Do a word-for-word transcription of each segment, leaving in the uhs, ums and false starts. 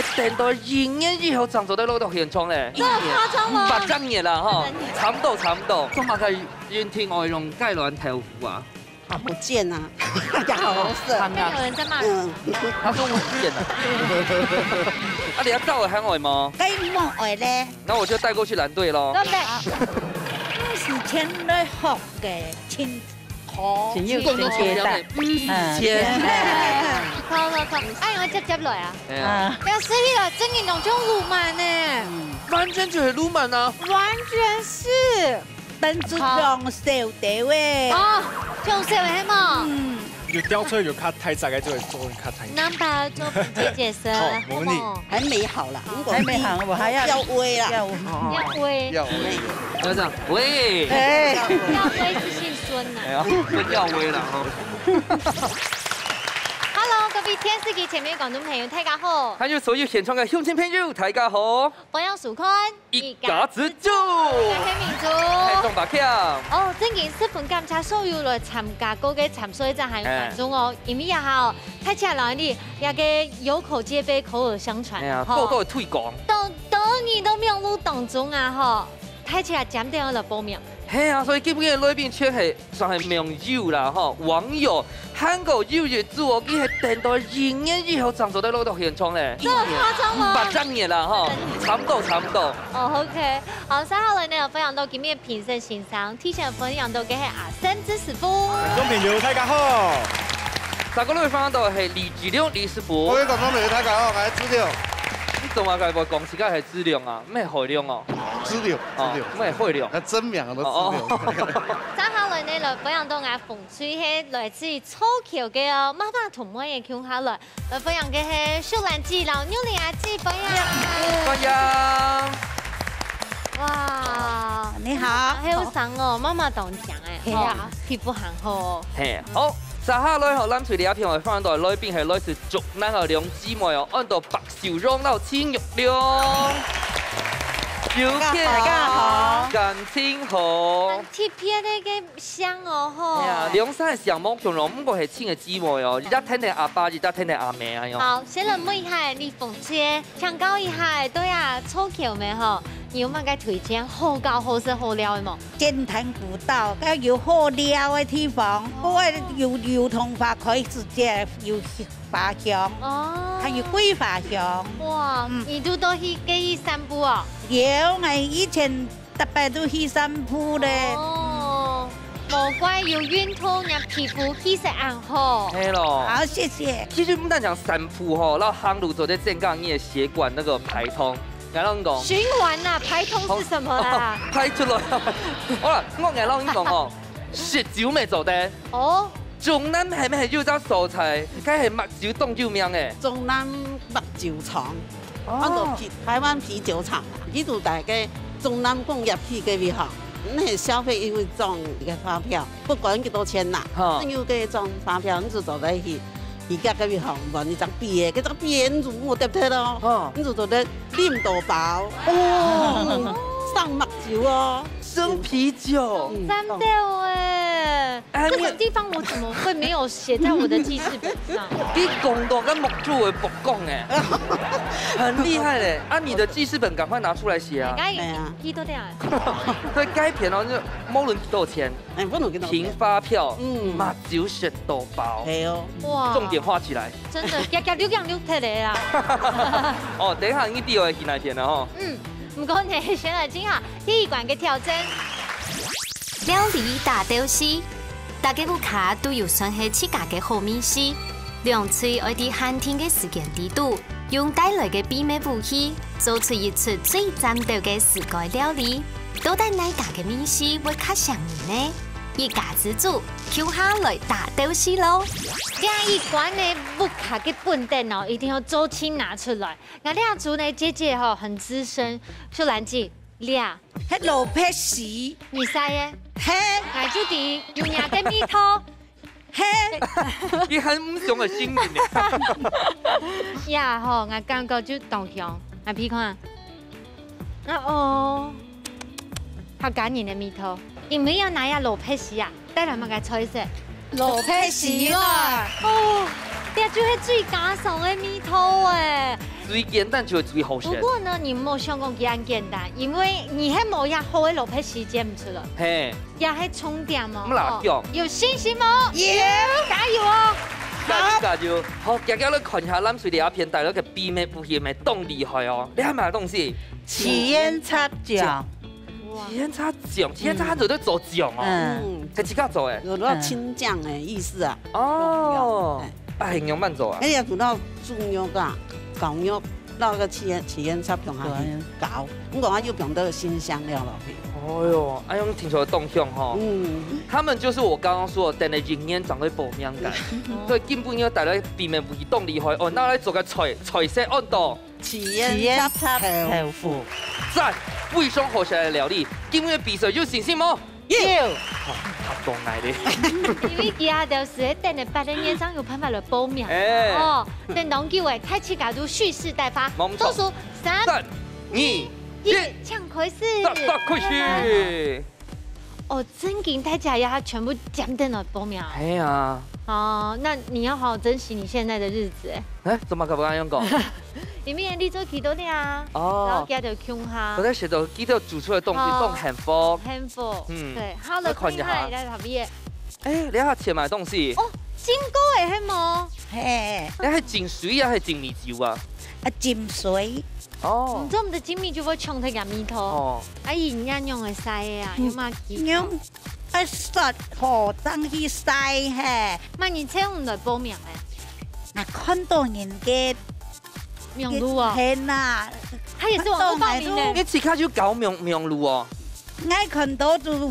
係等到一年以後正做得落到現場咧。這麼誇張嗎？一年，八隻月啦，吼，差毋多，差毋多。做麼个運氣愛用雞卵豆腐啊？啊，福建啊，也好食。看啊，有人在罵人。嗯，他說我福建啊。啊，你愛找我喊我嗎？該你問我咧。那我就帶過去藍隊咯。對不對？毋係錢來學个，錢好。錢有錢接得。毋係錢。嗯。好，好，好。哎，我接接來啊。哎呀。啊。不要失禮了，真的有種浪漫呢。嗯。完全就係浪漫啊。完全是。 等住好。用手个喂。哦，用手个係無？嗯。有吊車有較大隻个就會做較大隻。能把做姐姐說，好，沒問題。好不好？還沒好啦，如果還沒好，我還要要喂啦。要喂。要喂。要喂。要這樣，喂。哎。要喂是姓孫呐。哎呀，孫耀威啦，吼。Hello，各位電視機前面的觀眾朋友，大家好。還有所有現場的鄉親朋友，大家好。歡迎收看 一家之煮。我係明珠。係鍾百強。哦，正經十分感謝所有來參加過个參賽者還有觀眾哦，哎。因為這下哦，大家來哩，這个有口皆碑，口耳相傳，哎呀，吼。多多推廣。當，當然都網路當中啊，吼，大家尖頂來報名。係啊，所以今日个來賓全係 算係網友啦，吼，網友，還過有一組哦，佢係等到一年以後正做得落到現場咧。這麼誇張嗎？八隻月啦，吼，差毋多，差毋多。哦，OK，好，接下來呢，有分享到今日評審先生，提前分享到个係阿森之師傅。觀眾朋友，大家好。再過來分享到係李志良李師傅。各位觀眾朋友，大家好，我係志良。你做麼个會講自家係志良啊？毋係海良哦。志良，哦，志良。毋係海良。那真名都志良。哦，哦。接下來呢，來分享到𠊎 所以係來自於草橋个哦，媽媽同妹仔共下來，來分享个係秀蘭姐摎玉玲阿姊，歡迎。歡迎。哇，你好。還有生哦，媽媽當靚哎，係啊。吼，皮膚還好哦。係，好，接下來吼，咱這片會放到來賓係來自竹南个兩姊妹哦，安到白秀榮摎陳玉玲。有見大家好。感情好。很特別个 像哦，吼。哎呀，兩儕相貌相同，毋過係親个姊妹哦，一隻跈等阿爸，一隻跈等阿姆啊，喲。好，先來問一下李鳳姐，請教一下，對啊，草橋咩吼，你有麼个推薦好搞、好食、好尞个無？劍潭古道，該有好尞个地方，哦。不過有流通花開時節，有花香，哦。還有桂花香。哇，嗯。你都都去，去散步哦？有，𠊎以前 逐擺都去散步咧。哦，無怪有運動，若皮膚氣色恁好。係咯。好，謝謝。其實毋單淨散步吼，摎行路做得增加你个血管那個排通。𠊎摎你講。循環吶，排通是什麼啦？排出來。好啦，𠊎，𠊎摎你講吼，食酒乜做得。哦。竹南係毋係有隻所在，該係麥酒當有名个？竹南麥酒廠。 哦。安到啤，台灣啤酒廠，佢就在該竹南工業區該位吼，你係消費因為裝一個發票，不管幾多錢啦，哈。只有該張發票，你就做得去，去該該位吼，換一張筆仔，該張筆仔你就無得忒咯，哈。你就做得啉到飽，哦。嗯，上麥酒哦。生啤酒。嗯。讚到欸。 哎，你這種地方我怎麼會沒有寫在我的記事本上？你講到跟目珠會發光欸，很厲害嘞！啊，你的記事本趕快拿出來寫啊！哎，哎呀。幾多點啊？所以該片哦，就無論幾多錢，哎，無論幾多錢。憑發票，嗯。嘛就食到飽。係哦。哇。重點畫起來。真的，夾夾溜夾溜忒了啦。哦，等一下你知道愛去哪片了吼。嗯，毋過呢，先來聽下第一關个挑戰。 料理大鬥敘，大家屋下都有算係自家个好味緒，兩隊愛在限定个時間裡肚，用帶來个秘密武器，做出一出最讚鬥个自家料理。到底哪家个味緒會較餳人呢？一家之煮，共下來大鬥敘囉！這一關呢，屋下个本等哦，一定愛做盡拿出來。𠊎這組呢，姐姐吼，很資深，秀蘭姐，你啊， 係蘿蔔絲。你猜耶？係。𠊎就知有若个味道。係。佢還毋想个心情呢。呀吼，𠊎感覺就當香。𠊎鼻看。啊哦，客家人个味道。你毋係愛拿這蘿蔔絲啊？ 帶來麼个菜色？蘿蔔絲啦。哦，這就係最家常个味道欸。最簡單就係最好食。不過呢，你莫想講佢恁簡單，因為你還無這好个蘿蔔絲煎毋出來，嘿，也係重點哦。毋啦，吼，有信心無？有，加油哦！加油加油！好，遽遽來看一下藍隊這片帶來个秘密武器，當厲害哦！你係麼東西？起煙插醬。哇，起煙插醬，起煙插醬做得做醬哦。嗯，嗯，係自家做个。有那種青醬的意思啊。哦，哎，哎，用慢做啊。哎呀，煮到豬肉啊，絞肉，落个起煙起煙插醬下去搞，毋過啊又放到新香料落去。哦哟，哎喲，聽起來當香吼。嗯，他們就是我剛剛說的，等了一年長輩保命个，所以根本要帶來避免不當厲害哦。拿來做个菜，菜色安到。 起煙插豆腐。讚，非常好食个料理。今日比賽有信心無？有。哦，較多愛咧。因為佢兜係等个八个年長有辦法來報名。哎。哦，等當久誒，大自家都蓄勢待發。無錯。倒數三、三、二、一，一，請開始。噠噠開始。哦，正經大家也全部尖等來報名。係啊。哦，那你要好好珍惜你現在的日子誒。哎，做麼个毋恁樣講？ 因為你做幾多年啊，哦，然後佢就共下。我在想著佢兜煮出來个東西哦，當幸福。幸福，嗯，對，好了，我看一下。厲害，來，旁邊。哎，你還切麼東西？哦，金瓜誒，係無？嘿。你係浸水啊，還係浸米酒啊？啊，浸水。哦。毋做毋得浸米酒會嗆忒佢味道。哦。啊，佢仰般樣个曬个啊，嗯，有麼技巧？用愛刷好，正去曬嘿。麼人請你來報名誒？啊，看到人个 網路哦。係啊。佢也係網路報名的。你自家就搞網，網路哦。𠊎看到就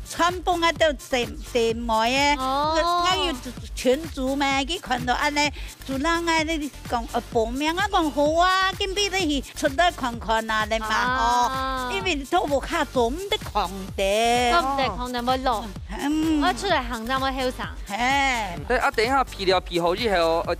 全部𠊎都姊，姊妹誒，哦。𠊎，𠊎有群組咩，佢看到恁呢，就讓𠊎咧講，呃，報名啊，講好啊，今晡日去出來看看啊，你嘛，啊。哦，因為都無較做，毋得空的。做毋得空的，會老。嗯。我出來行，正會後生。嘿。對啊，等一下皮料皮好以後，呃，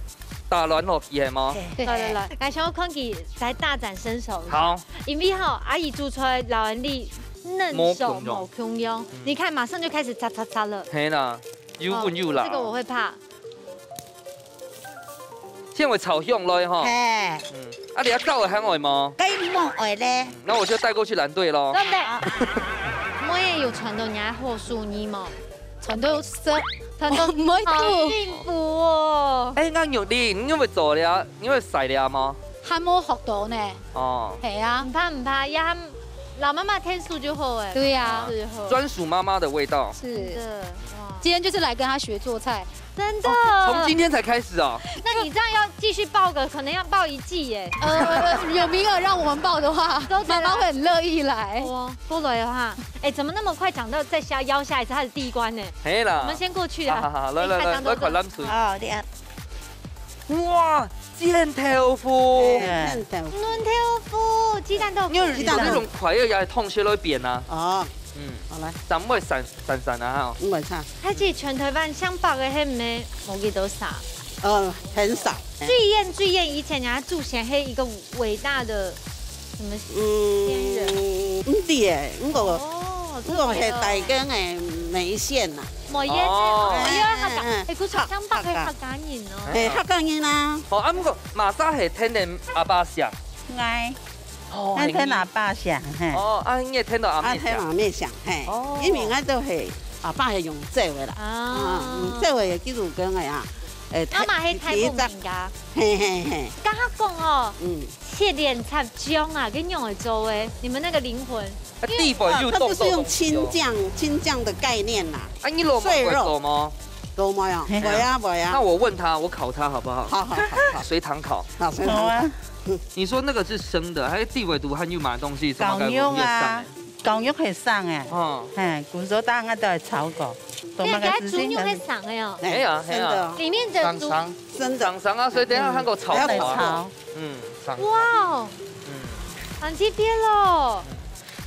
打卵落去係無？嘿。來來來，來，想要看佢來大展身手一下。好。因為吼，阿姨煮出來摎人哩嫩手無共樣。無共樣。嗯。你看，馬上就開始嚓嚓嚓了。係啦，又穩又老。哦，這個我會怕。先會炒香來吼。嘿。嗯。啊，你愛搞个還愛無？該莫愛咧。嗯，那我就帶過去藍隊咯。對不對？妹也有傳到你愛好手藝無？ 傳到食，傳到，哦，毋會做。好幸福哦。哎，該玉玲，你會做了，你會曬了嗎？還無學到呢。哦。係啊。毋怕毋怕，也還老媽媽𢯭手就好哎。對啊。就好。專屬媽媽的味道。是。真的，哇。今天就是來跟她學做菜。真的。哦，從今天才開始哦。那你這樣要繼續報個，可能要報一季耶。呃，有名額讓我們報的話，都得啦。媽媽會很樂意來。哦，過來的話， 哎，怎麼那麼快講到再下，邀下一次，它是第一關呢？係啦。我們先過去啊。好，好，好，來，來，來，哎，來，看藍隊。哦，你啊。哇，煎豆腐。哎，嫩豆腐。嫩豆腐，雞蛋豆腐。你有，雞蛋豆腐。有那種快的，也燙起來變啊。哦。嗯。好，來。咱們會散，散散啊，哈。毋會差。佢係全台灣上北个，係毋係無幾多儕？呃，很少。最遠，最遠以前人家祖先係一個偉大的 什麼仙人？嗯，毋知誒，毋過，哦，毋過係大間个梅縣啊。梅縣，哦。哎呀，客家，嗯，嗯。哎，故所上北个客家人哦。嘿，客家人啊。哦，啊，毋過，麼儕係跈等阿爸姓？𠊎。哦，𠊎跈等阿爸姓，嘿。哦，啊，你也跈等阿姆姓？啊，跈等阿姆姓，嘿。哦。因為𠊎都係，阿爸係用走个啦。啊。啊，用走个，佢就講个啊，誒，阿媽係大埔人家。第一隻，嘿，嘿，嘿。剛剛講哦，嗯。 切蓮插醬啊，該仰仔做誒？你們那個靈魂。啊，地板又動動東西哦。啊，它就是用青醬，青醬的概念啦。啊，你老母會做嗎？碎肉。老母啊，嘿啊。會啊，會啊。那我問他，我考他好不好？好，好，好，好。隨堂考。好，隨堂考。好啊。你說那個是生的，還係地板肚還有麼東西？什麼搞肉啊。 狗肉係生个，哦。嘿，古早大家都會炒過，做麼个事情？你看豬肉係生个哦。係啊，係啊。生的哦。裡面的豬，生生。生的。生生啊，所以等一下還過炒過啊。嗯，還要炒。嗯，生。哇哦。嗯。很特別咯。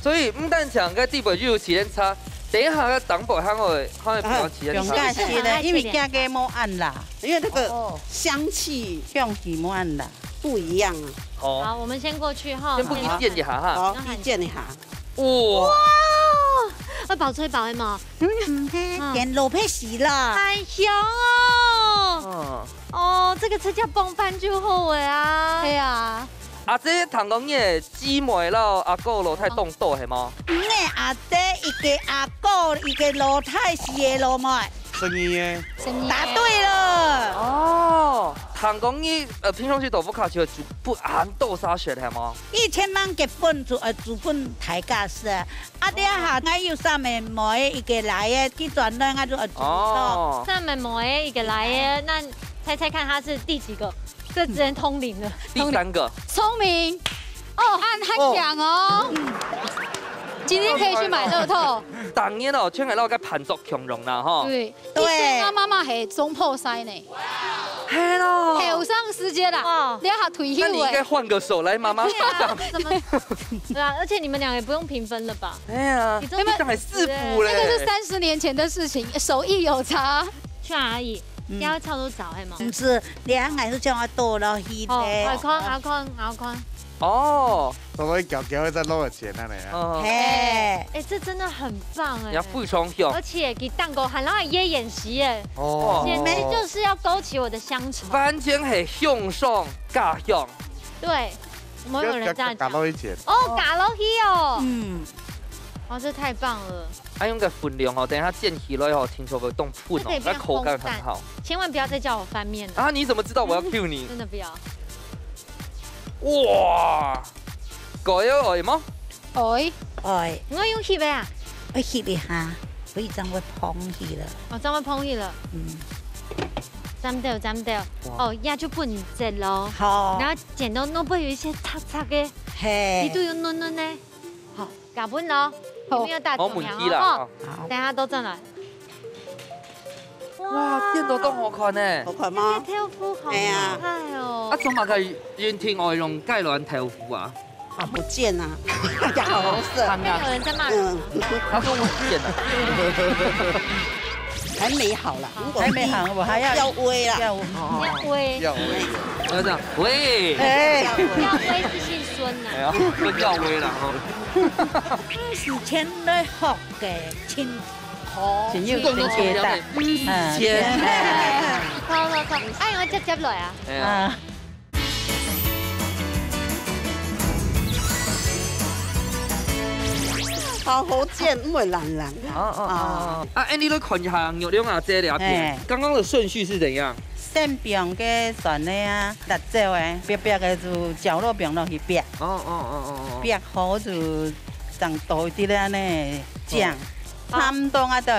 所以毋單淨該地板就有七連叉，等一下該頂背還會，還會放七連叉。啊，放加七連，因為價格無恁啦。因為那個哦。香氣，香氣無恁啦。不一樣啊。好。好，我們先過去哈。先不一見一下哈。好，一見一下。 哇！哇！愛爆脆爆个嘛？嗯，嗯。點蘿蔔絲啦。好香哦！嗯。哦，這個直接傍飯就好了啊。對啊。阿姊，聽講你个姊妹摎阿哥老弟當多係無？你个阿姊一个阿哥，一个老弟，四个老妹。十二个。答對了。哦，聽講你，呃，平常時都屋下就會煮分恁多儕食係無？以前吂結婚就，呃，煮分大家食。 啊，這下𠊎有三个妹，一个倈仔，佢轉來𠊎就愛煮哦。三个妹，一个倈仔，那猜猜看他是第幾個？這只能通靈了。第三個。聰明。哦，恁，很強哦。今天可以去買樂透。當然哦，全係摎个盤足共樣啦，吼。對，對。以前啊，媽媽係總舖師呢。係咯。後生時節啦，哦。你還退休誒。那你應該換個手來，媽媽。對啊，怎麼？對啊，而且你們倆也不用平分了吧？哎呀，你這麼你當然是不嘞。那個是三十年前的事情，手藝有差。去哪裡？嗯。要超多找，係嗎？毋係，你還係將我倒落去哦，咧。好看，好看，好看。哦。所以攪攪再落个錢啊，你啊。哦。嘿。哎，這真的很棒哎。也非常香。而且佢蛋糕還讓佢演戲耶。哦。簡直就是要勾起我的鄉愁。完全係香上加香。對，我們有人這樣講。加落去錢。哦，加落去哦。嗯。哦，這太棒了。啊，用个分量哦，等一下煎起來哦，聽說會當粉哦，這可以變那口感很好。烘蛋，千萬不要再叫我翻面了。啊，你怎麼知道我要 cue 你？真的不要。哇，該要愛嗎？愛。愛。我用翕个啊？愛翕一下，佢正會蓬起了。哦，正會蓬起了。嗯。斬掉，斬掉。哇。哦，也就分你剪咯。好。然後剪到那邊有一些擦擦的，嘿。裡肚有嫩嫩的。 好，加分咯，好。有沒有打錯名哦？無問題啦，吼，哦。好。等下倒轉來。哇，煎到當好看呢。好看嗎？這個豆腐好可愛哦。哎呀。啊，做麼个一定愛用雞卵豆腐啊？啊，不見啊。哎呀，好色。看啊。有人在罵人嗎？嗯。他說我不見了。還沒好啦，如果還沒好，我還要要煨啦。要煨。哦。要煨。要煨。要這樣，喂。哎。要煨是姓孫吶。哎呀，孫耀威啦，吼。以前咧學个真好。真有真價值。嗯，錢。好，好，好。哎，我接接來啊。哎呀。啊。好好煎，毋會爛爛。哦，哦，哦。啊，哎，你來看一下玉良阿姊這片，哎。剛剛的順序是怎樣？ 先放个蒜仔啊、辣椒仔，煏煏个就攪落放落去煏。哦，哦，哦，哦，哦。煏好就正倒一滴仔呢醬，哦。差不多啊，就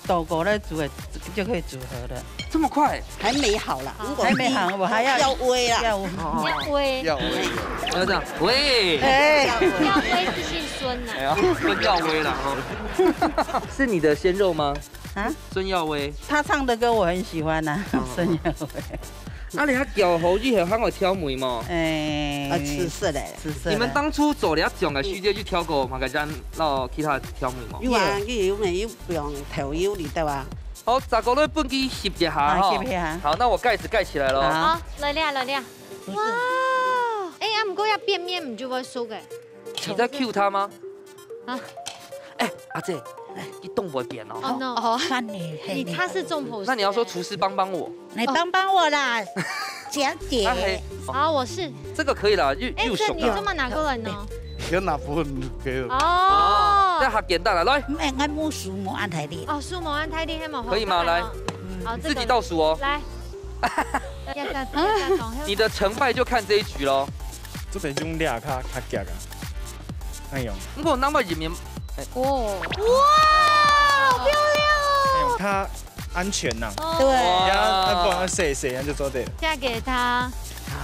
倒過來煮的，就可以煮好了。這麼快？還沒好啦，如果還沒好，我還要要煨啦。要煨。哦，哦，哦。要煨。要煨。要這樣，喂。哎。要煨是姓孫吶。哎呀，孫耀威啦，哦。是你的鮮肉嗎？ 啊？孫耀威。他唱的歌我很喜歡啊，哦。孫耀威。啊，你還攪好以後，還會調味無？哎，啊，試食咧。試食咧。你們當初做這醬个時節，有調過麼个醬摎其他調味無？有啊，有，有，有放豆油裡頭啊。好，再過來分佢翕一下啊，吼。翕一下。好，那我蓋子蓋起來咯。好。好，來了，來了。哇，哎，啊，毋過要變面，毋就會熟个。你在 cue 他嗎？啊。哎，阿姊，你動不會變哦。哦，no。哦，看你，嘿，你，他是總舖師。那你要說廚師幫幫我。你幫幫我啦，姐姐。啊，嘿，哦。好，我是。這個可以啦，右，哎，右手啦。這你這麼拿過來呢？有拿分，可以了。哦。哦，這較簡單了，來。哎，𠊎無數無恁大力。哦，數無恁大力，係無？可以嗎？來。好，你自己倒數哦。這個。來。你的成敗就看這一局咯。這邊用力較，較遽啊。哎喲。毋過，那麼入面，哎。哦。哇，好漂亮哦！哎喲，它安全吶。對。呀，那不然洗一洗，那就做得了。嫁給他。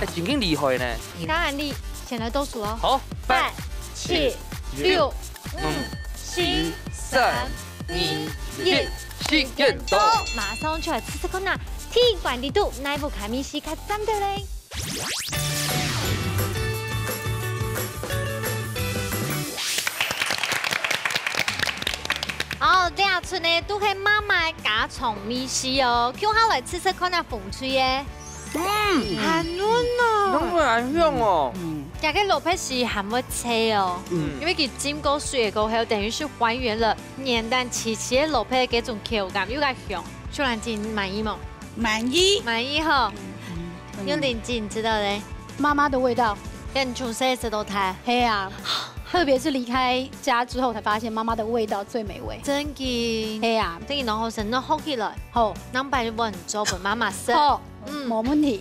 哎，真正厲害呢。當然你先來倒數哦。好，八、八、七、七、六、六、五、五、四、四、三、三、二、二、一，一，時間到。馬上就來試試看啊，天光日肚，哪一部卡米西較讚的嘞？ 哦，這出呢，都係媽媽个家常美食哦。共下來試試看啊，紅隊个。嗯，很嫩哦。嫩啊，很香哦。嗯，這個蘿蔔絲還會脆哦，嗯。因為佢浸過水過後，等於是還原了原旦脆脆个蘿蔔該種口感，又較香。秀蘭姐，你滿意無？滿意。滿意吼。嗯，嗯。用點勁，你知道嘞？媽媽的味道。跟從細食到大。係啊，特別是離開家之後，才發現媽媽的味道最美味。真个。係啊。真个，然後成日學起來，好，兩擺碗做分媽媽食。好，嗯，無問題。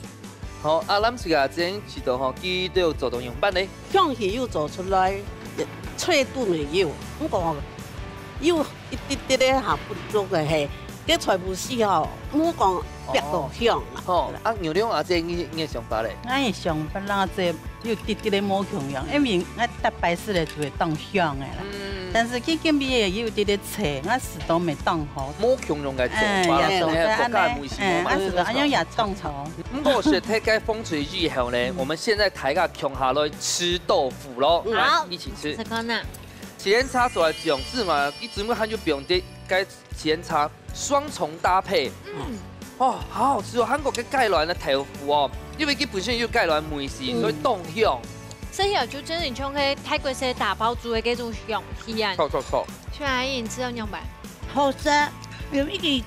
好，啊，藍色个阿珍試著吼，佢都有做到樣般呢？香氣有做出來，脆度也有，毋過有一滴滴个還不足个嘿，該菜脯絲吼，毋好講煏到香啦。哦，啊，牛龍阿姐，你你个想法咧？𠊎个想法啦，這有滴滴个無共樣，因為𠊎逐擺食个就會當香个啦。嗯。但是佢今晡日有滴滴脆，𠊎食到毋會當好。無共樣个做法啦，哎，也做得按呢，哎，國家味緒嘛。哎，啊，食到恁樣也當好。毋過食忒該紅麴以後呢，嗯。我們現在大家共下來吃豆腐咯，嗯。來，好，一起吃。試看啊。 自然茶做來醬汁嘛，佢專門還有放在該自然茶雙重搭配。嗯。哦，好好吃哦！韓國个雞卵个豆腐哦，因為佢本身有雞卵味緒，嗯。所以當香。所以啊，就真的像該泰國式打拋豬个該種香氣啊。臭臭臭。雖然你知道樣吧？好食，有一點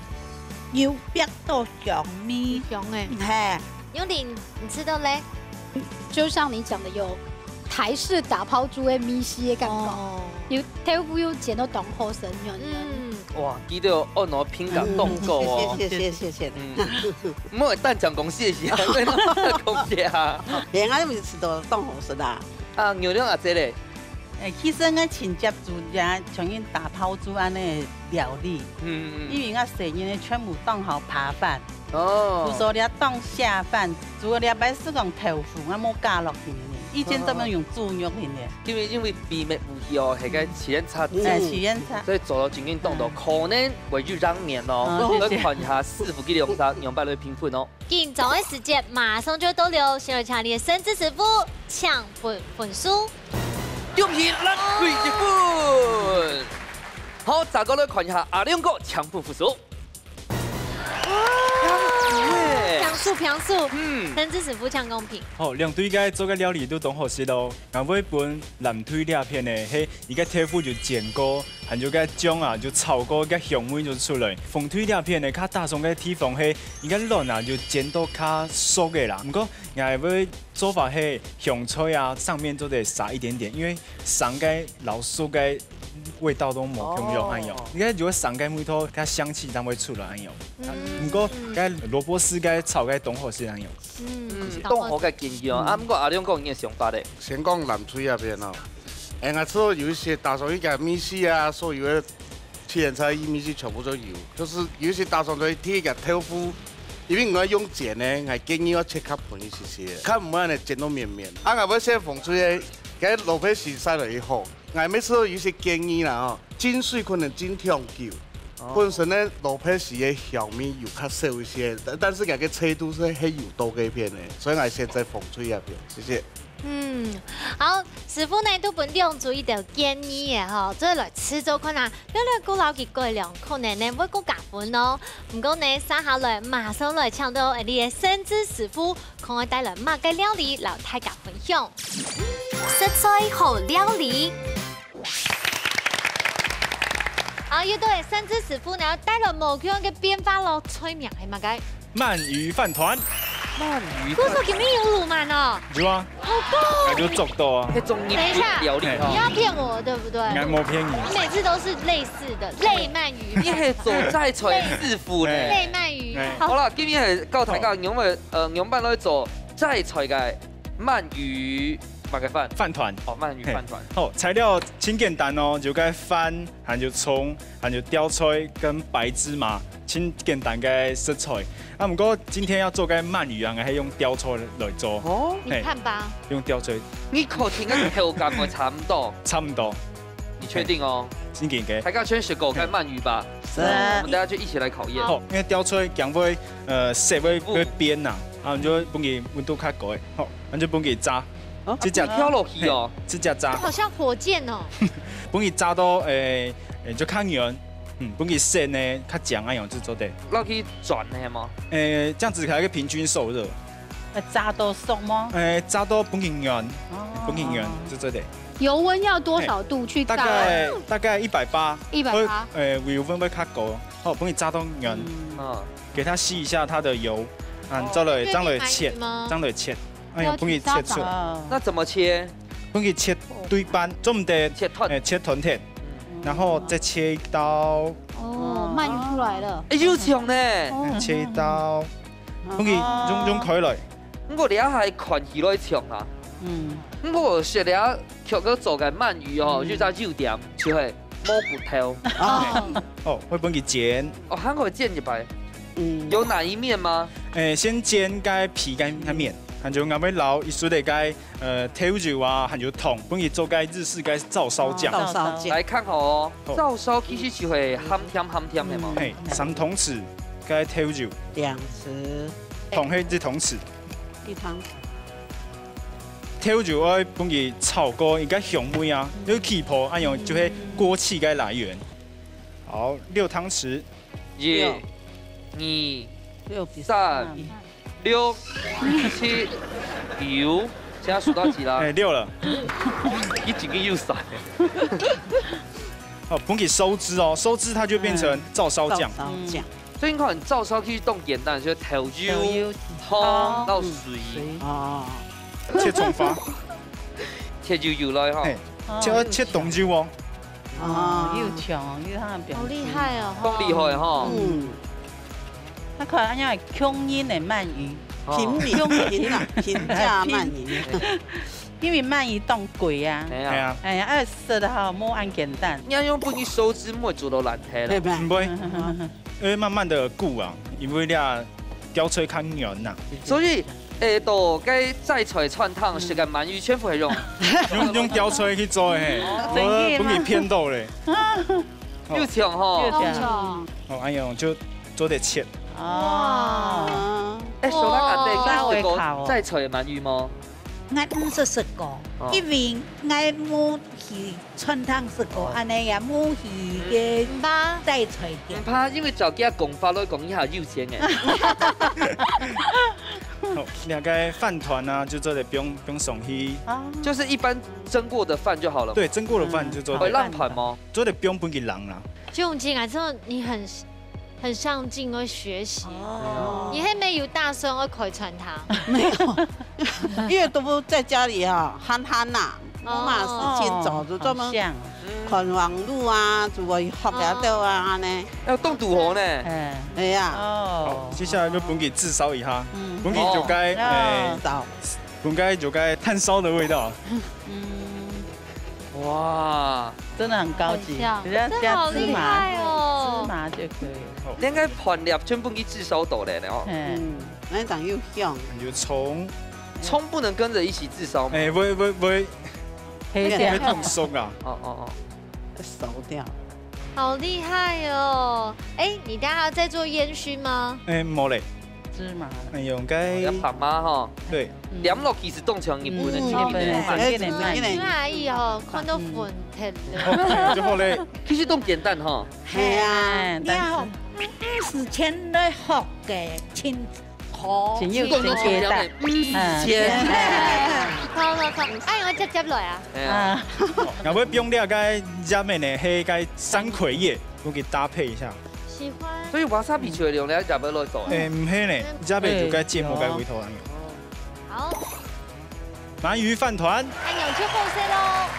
有煏到香味。香欸。嘿。有點，你吃到嘞？就像你講的，有 台式打拋豬个味緒个感覺。哦。有豆腐又煎到當好食，軟軟。嗯。哇，佢都有按呢品感當高哦。嗯，謝謝，謝謝，謝謝。嗯。莫單講講謝謝，講謝啊。連俺都沒吃到當好食啦。啊，牛龍阿姐咧？欸，其實𠊎盡接觸這像人打拋豬恁呢个料理，嗯，嗯，嗯。因為𠊎細人呢全部當好扒飯。 哦。就說了當下飯，煮了白是講豆腐，𠊎無加落去呢。以前專門用豬肉去呢。因為，因為秘密武器哦，係該自然茶。嗯。欸，自然茶。所以做到今天當多，嗯。可能會有兩年哦。哦，謝謝。來看一下師傅佢兩儕樣般來評分哦。緊張个時節馬上就到了，先來請你个生智師傅請分分數。恭喜藍隊一分。好，再過來看一下阿亮哥請分分數。 平手欸。平手，平手。嗯。生智師傅請公平。好，兩隊个做个料理都當好食哦。𠊎會分藍隊這片呢，係佢个豆腐有煎過，還有个醬啊，有炒過，个香味就出來。紅隊這片呢，較打爽个地方係，佢个卵啊，有煎到較熟个啦。毋過，𠊎會做法係香菜啊，上面做得撒一點點，因為生个摎熟个 味道都無共樣恁樣。哦。你看，如果生个味道，它香氣才會出來恁樣。嗯。毋過，該蘿蔔絲該炒个當好食恁樣。嗯，嗯，當好个建議哦。嗯。啊，毋過阿亮哥，你个想法咧？先講藍隊那邊哦。欸，𠊎知道有一些打爽一个味緒啊，所有个自然菜味緒全部都有。就是有一些打爽就係第一个豆腐，因為𠊎用煎呢，𠊎建議愛切較薄一些些，較毋會恁樣煎到綿綿。啊，𠊎會先紅隊个，該蘿蔔絲曬落去好。 𠊎每次都有一些建議啦吼，浸水可能浸忒久，哦。本身呢，蘿蔔絲个香味有較少一些，但，但是𠊎个脆度係，係有到該片个，所以𠊎先在紅隊那邊，謝謝。嗯，好，師傅呢，都分兩組一條建議个吼，做來試做看啊，了了過摎佢改良，可能呢會過加分哦。毋過呢，接下來馬上來請到𠊎俚个生智師傅，看佢帶來麼个料理摎大家分享。 食菜好料理。啊，又到了生智師傅呢，帶來無共樣个變化咯，菜名係麼个？鰻魚飯糰。鰻魚飯。故所今日有滷鰻哦。有啊，好酷。那就做到啊。該種日本料理哈。等一下，你要騙我，對不對？應該沒騙你。你每次都是類似的，類鰻魚飯糰。你係做齋菜師傅呢。類鰻魚。哎。好啦，今日係教大家，哦。仰般，呃，仰般來做齋菜个 鰻魚麼个飯？飯糰。哦，鰻魚飯糰。嘿，好，材料盡簡單哦，就該飯，還有蔥，還有吊菜跟白芝麻，盡簡單个食材。啊，毋過今天要做个鰻魚啊，還係用吊菜來做。哦。嘿，你看吧。用吊菜。你確定該口感會差毋多？差毋多。你確定哦？嘿，真緊个。大家全食過該鰻魚吧？是。我們大家就一起來考驗。好，因為吊菜驚會，呃，色會，會變吶，啊，你就分佢溫度較高个。好。 那就分佢炸。啊，直接，你跳落去哦。嘿，直接炸。好像火箭哦。分佢炸到，誒，誒，就較軟，嗯，分佢色呢，較靚恁樣就做得。落去轉呢，係無？誒，這樣子才會平均受熱。呃，炸到熟嗎？誒，炸到分佢軟，哦。分佢軟就做得。油溫要多少度去炸？大概，大概一百八。一百八。會，誒，油溫會較高，好，分佢炸到軟。嗯。啊。給它吸一下它的油，啊，哦，再來，這樣來切，越南嗎？這樣來切。哎呀，分佢切出，哦。那怎麼切？分佢切對半，做毋得，切斷。哎，切斷忒，嗯。然後再切一刀。哦，鳗魚出來了。哎，有像呢。哦。哎，切一刀，分佢用，用開來。不過你還看起來像啊。嗯。不過食了，這个做个鰻魚哦，嗯。有一隻優點，就係無骨頭。哦。哦，會分佢煎。哦，還會煎一擺。嗯。有哪一面嗎？哎，先煎該皮該，該面，還有𠊎會撈一息个該 呃，豆油啊，還有糖，分佢做該日式該照燒醬。照燒醬。來看好哦，好。照燒其實就係鹹甜鹹甜个嘛。嗯。嘿，三湯匙，該豆油。兩匙。糖係一湯匙。一湯匙。豆油愛分佢炒過，一个香味啊，嗯。有氣泡，哎喲，就係鍋氣个來源。好，六湯匙。一、六。二、六比三。三。 六、七、九，現在數到幾啦？哎，六了。你整个又散了。哦，分佢收汁哦，收汁它就變成照燒醬。照燒醬。所以你看，照燒其實當簡單，就係豆油、豆油、糖、糖、摎水。嗯，水。哦。切蔥花。切幼幼來哈。嘿，哦，切，切當幼哦。 哦，又強哦，又他表情。好厲害哦，當厲害哈。嗯。他看人家窮人的鰻魚。哦。平民，平啊，平價鰻魚。因為鰻魚當貴啊。哎呀。哎呀。哎呀，愛食的哈，無恁簡單。你要用分佢收汁，莫做到爛忒了。對吧？毋會。嗯。 因為慢慢的烀啊，因為這吊菜較軟吶。所以，欸，到該齋菜餐廳食个鰻魚全部係用，用，用吊菜去做个嘿，哦。無分佢騙到咧。有像吼。有像。哦，恁樣就做得切。哦。欸，小蘭啊，你有食過齋菜个鰻魚無？ 𠊎毋識食過，哦。因為𠊎無去餐廳食過，哦。恁呢也無去个，嗯。齋菜店。毋怕，因為照佢个講法來講，你還有錢欸。好，這个飯糰啊，就做得放，放上去。啊。就是一般蒸過的飯就好了嘛。對，蒸過的飯就做得。哦，會爛糰嗎？做得放分佢冷啦。就用這个，這種你很 很上進，會學習。哦。你係無有打算愛開餐廳？沒有，因為都在家裡啊，閒閒吶，哦。無麼事情做，就專門好像。看網路啊，就會學了到啊，恁呢。要動肚活呢。哎。哎呀。哦。好，接下來就分佢炙燒一下，嗯。分佢就該，哦。欸，燒。分佢就該炭燒的味道。嗯。 哇。真的很高級，很香。只要加芝麻，這好厲害哦。芝麻就可以了。連該飯粒全部去炙燒到咧哦。嗯。嗯，恁樣又香。有蔥。蔥不能跟著一起炙燒嗎？欸，會，會，會，黑掉。會燙熟啊。哦，哦，哦。燒掉。好厲害哦！欸，你等下還要再做煙燻嗎？欸，無咧。 芝麻。哎喲，該哦，要煸麻吼。對。嗯。點落去係當像日本个，嗯，日本个，日本个。日本个鰻魚吼，看到粉疼了。嗯。就好咧。其實當簡單吼。係啊，哎，你看吼，但是，嗯，嗯，係前來學个，真好。真有，真簡單。講到重點咧，嗯，係前。嗯。好，好，好。哎，𠊎接接來啊。哎呀。啊。𠊎會放這个葉仔呢，係該山葵葉，我給搭配一下。 喜歡。所以wasabi就會用來入去落去做。欸，毋係呢，嗯。這邊就該芥末个味道啊。好。鰻魚飯糰。哎喲，就好勢咯。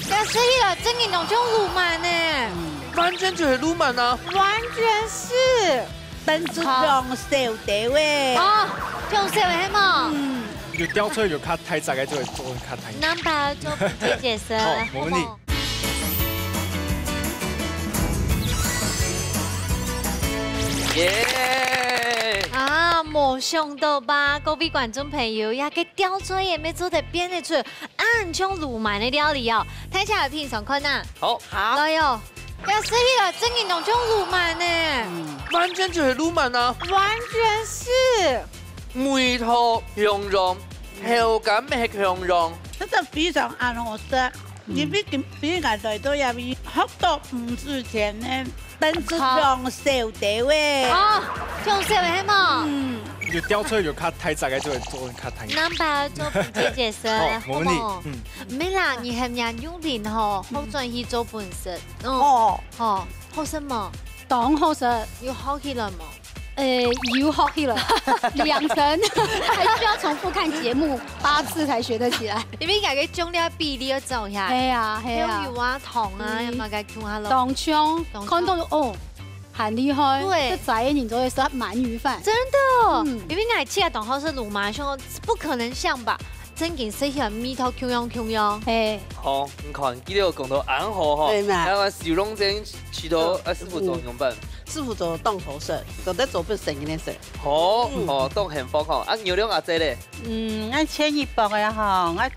該所以啊，真个當像鱸鰻呢。完全就係鱸鰻啊。完全係。但是放少兜仔。哦，放少仔係無？嗯。有吊菜有較大隻个，就會做較大隻。難吧，做姐姐生。好，無問題。好不好？ 耶！啊，無想到吧，各位觀眾朋友，這个吊菜也乜做得變得出恁像鱸鰻个料理哦。大家來品嚐看啊。好。好。來哦，這食起來真个當像鱸鰻呢。嗯。完全就係鱸鰻啊。完全係。味道香香，嗯。口感乜係香香。真个非常恁好食。因為今，今日𠊎來到這位，學到毋止錢呢，但是好。上少兜欸。哦，上少个係無？嗯。就吊出來就較大隻个，就會做較大。難怪做分姐姐食，哦，無問題。好無？嗯。毋係啦，你係毋係用零吼，好轉去做分食。嗯。哦。吼，好食無？當好食。有好起來無？ 呃，有好起來，兩成，還需要重複看節目八次才學得起來。因為該个醬料比例要找一下。係啊，係啊。還有油啊、糖啊，嗯。要麼个共下落。當香，當香。看到就，哦，很厲害，對。這宅人做得食鰻魚飯。真的，嗯。因為𠊎自家當好食滷鰻，想說不可能像吧？正經食起來味道共樣共樣。係。好，你看，佢兜講到恁好吼，對嘛。那麼小龍蝦去到，嗯。哎，師傅做仰般？ 師傅做當好食，做得做分細人仔食。好，嗯。哦，當幸福吼。啊，牛龍阿姊咧？嗯，𠊎前一駁个吼，𠊎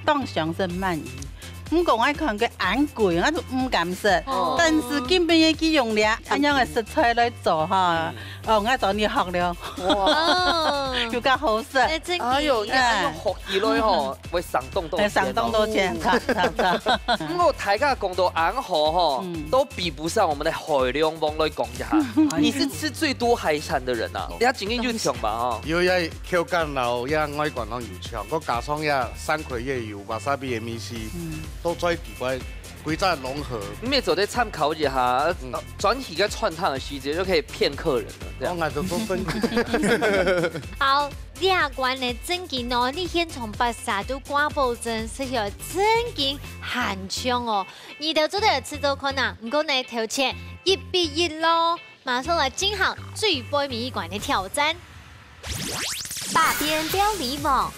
當想食鰻魚，毋過𠊎看佢恁貴，𠊎就毋敢食。哦。但是今晡日佢用這恁樣个食材來做吼，嗯。哦，𠊎做你學了。哇。哦。又較好食。哎，真的。哎喲，你恁樣學起來吼，嗯。 會省當多錢哦。會省當多錢，著，著，著。毋過大家講到恁好吼，嗯。都比不上我們的海龍王來講一下。你是吃最多海產的人啊，你要緊緊就搶吧哈。有這口感摎這外觀攏有搶，再加上這山葵葉有wasabi个味緒，嗯。都最奇怪，歸隻融合。你也做得參考一下，嗯。轉去个餐廳个時節就可以騙客人了，這樣。哦，𠊎就做生意。好， 這關呢正經哦，你現場擺設都掛保證，食起來正經還香哦。你兜做得試做看啊，毋過呢，頭前一比一咯，馬上來進行最背尾一關个挑戰。百變料理王，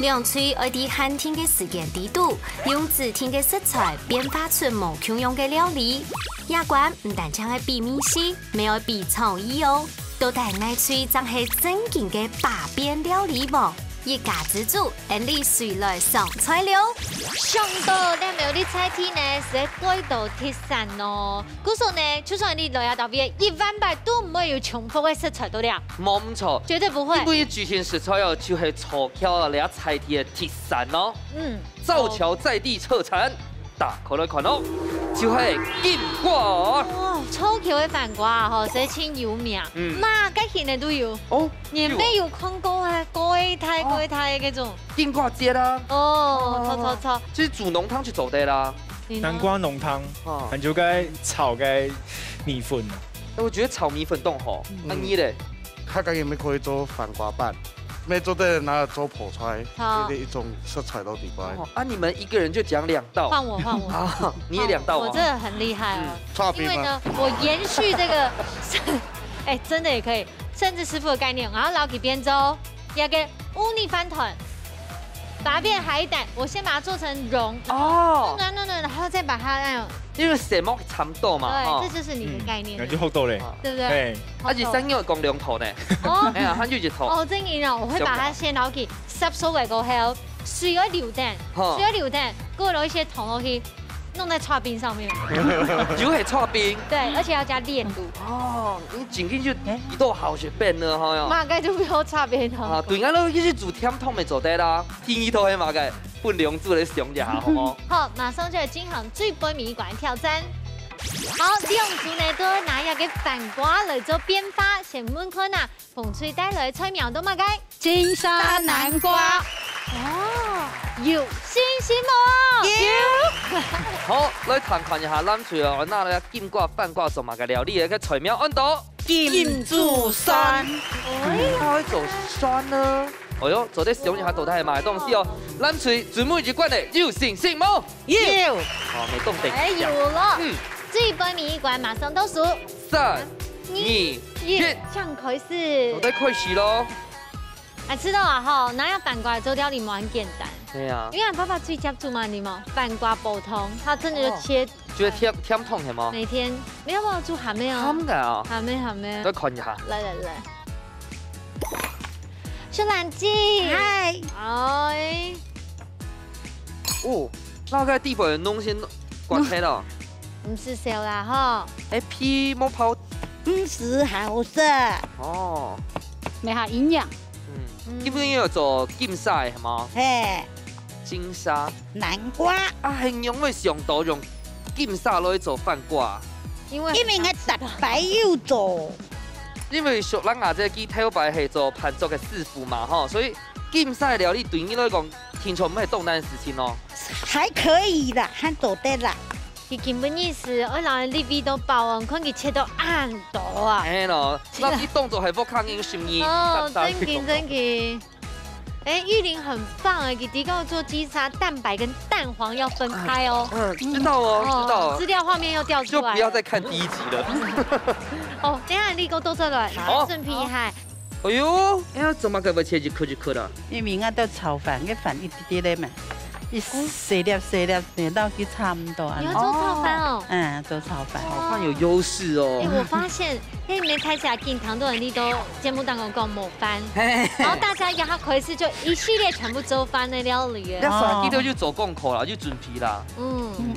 兩隊愛在限定个時間裡肚，用指定个食材變化出無共樣个料理。這關毋單淨愛比味緒， 乜愛比創意哦。到底哪隊正係正經个百變料理王？一家之煮，𫣆俚隨來上菜了。想到這兜个菜色呢，實在蓋多特色哦。故所呢，就算你來啊，到位一萬擺都毋會有重複个食材到了。無毋著，絕對不會。因為主線食材哦，就係草橋這菜色个特色哦。嗯。 造橋在地特產，打開來看哦，就係金瓜。哇，草橋个番瓜啊，吼，實在盡有名。嗯。麼个形个都有。哦，連尾有看過啊，有啊。蓋大蓋大个該種。哦，金瓜節啊。哦，哦。著著著。其實煮濃湯就做得啦。係啊。南瓜濃湯，哦。還有該炒該米粉。哎，我覺得炒米粉當好。嗯。啊，你咧？ 客家人乜可以做番瓜粄，乜做得拿來做泡菜，好。這個一種食材都底背。哦，啊，你們一個人就講兩道。換我，換我。啊，你也兩道啊。我這個很厲害哦。嗯。因為呢，我延續這個，哎，真的也可以，甚至師傅的概念，然後摎佢變做一個烏泥飯團。 把它變海膽，我先把它做成蓉，哦。弄軟軟軟，然後再把它那樣。因為色目差不多嘛，對，吼。這就是你的概念。嗯，感覺學到咧。對不對？嘿。而且三月講兩頭呢。哦。哎呀，它就一頭。哦，正經哦，我會把它先撈起，煠熟了過後，水要流等，吼。水要流等，過了一些糖落去， 弄在刨冰上面。就係刨冰。對，而且要加煉乳。哦，你緊緊就一道好食變了哈喲。嘛，該就不要刨冰了。啊，對，俺都一直煮甜湯也做得啦。第二道係麼个？分兩組來想一下，好無？好，馬上就來進行最尾一關挑戰。好，兩組呢都要拿一個番瓜來做變化，先問看啊，紅隊帶來菜名都麼个？ 金沙南瓜。哦，有信心無？有。好，來聽看一下，藍隊哦，拿來金瓜、番瓜做麼个料理？該菜名安到金珠酸。哎呀，哪會做酸呢？哎喲，做得想一下到底係麼个東西哦。藍隊最尾一關个，有信心無？有。哦，沒動靜。哎，有了。嗯。最尾一關馬上倒數。三、二、一，一。請開始。做得開始咯。 哎，知道啊吼，拿這番瓜做料理無恁簡單。對啊。因為俺爸爸最接觸嘛，你嘛，番瓜煲湯，他真的就切，哦。就係甜，甜湯係無？每天，沒有，沒有，煮鹹的哦。鹹个啊。鹹的，鹹的。再看一下。來，來，來。秀蘭姐。嗨。哎。哦，那個地方的東西刮開了。毋係笑啦吼。哎，皮無泡。毋係好食。哦。沒啥營養。 嗯，嗯。基本有做金沙个係無？嘿。金沙。南瓜。啊，係仰會想到用金沙來做番瓜啊？因為因為𠊎逐擺有做。因為淑蘭阿姐佢頭擺係做伴桌个師傅嘛，吼，所以金沙个料理對你來講，聽說毋係當難个事情哦。還可以啦，還做得啦。佢今晡日係愛摎你味道包哦，看佢切到恁多啊。係咯，那佢當作係屋下人个心意，哦，大大个真經，真經。 哎，玉玲很棒哎，佢知道做金沙蛋白跟蛋黃要分開哦。嗯，知道哦，哦，知道哦。資料畫面又掉出來了。就不要再看第一集了。哦，等一下你給我倒轉來，好。準備一下。哎喲，哎呀，做麼个會切一塊一塊啊？因為𠊎都炒飯，該飯一滴滴个嘛，一細粒細粒，然後佢差毋多啊。你要做炒飯哦？嗯，做炒飯。炒飯有優勢哦。哎，我發現 嘿，你們看起來經常都很多節目當中講無飯，嘿嘿嘿。然後大家一下開始就一系列全部做飯的料理了。你算佢都有做功課啦，有準備啦。嗯。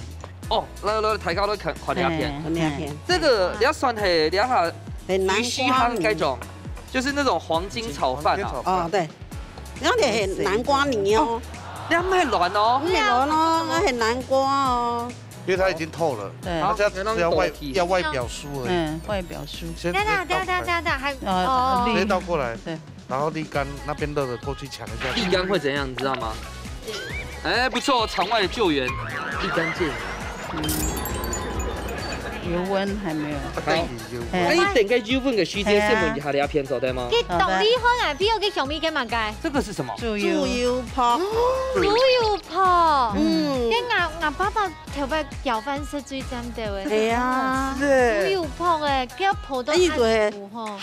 哦，來來，大家都看看這片。嘿。看這片。這個你要算係這下很難魚稀飯該種，就是那種黃金炒飯啊。黃金炒飯。哦，對。然後你很難瓜泥哦。你還沒卵哦。沒卵哦，那很難瓜哦。 因為它已經透了，對。它這樣只要外，好，要外表酥而已。嗯，外表酥。先等一下，等一下，等一下，等一下，還，呃，哦。直接倒過來。對。然後瀝乾那邊熱的過去搶一下。瀝乾會怎樣，你知道嗎？哎，不錯，場外的救援，瀝乾淨。嗯。油溫還沒有。啊，對，油溫。哎。哎，等該油溫个時間，好啊。先問一下，你要偏走對嗎？佢當厲害啊，比我个小米更蠻該。這個是什麼？豬油。豬油泡。豬油泡。嗯。該𠊎，𠊎爸爸 頭擺攪飯食最正兜个。係啊。係欸。豬油泡欸，佢泡到恁苦吼。哎，對，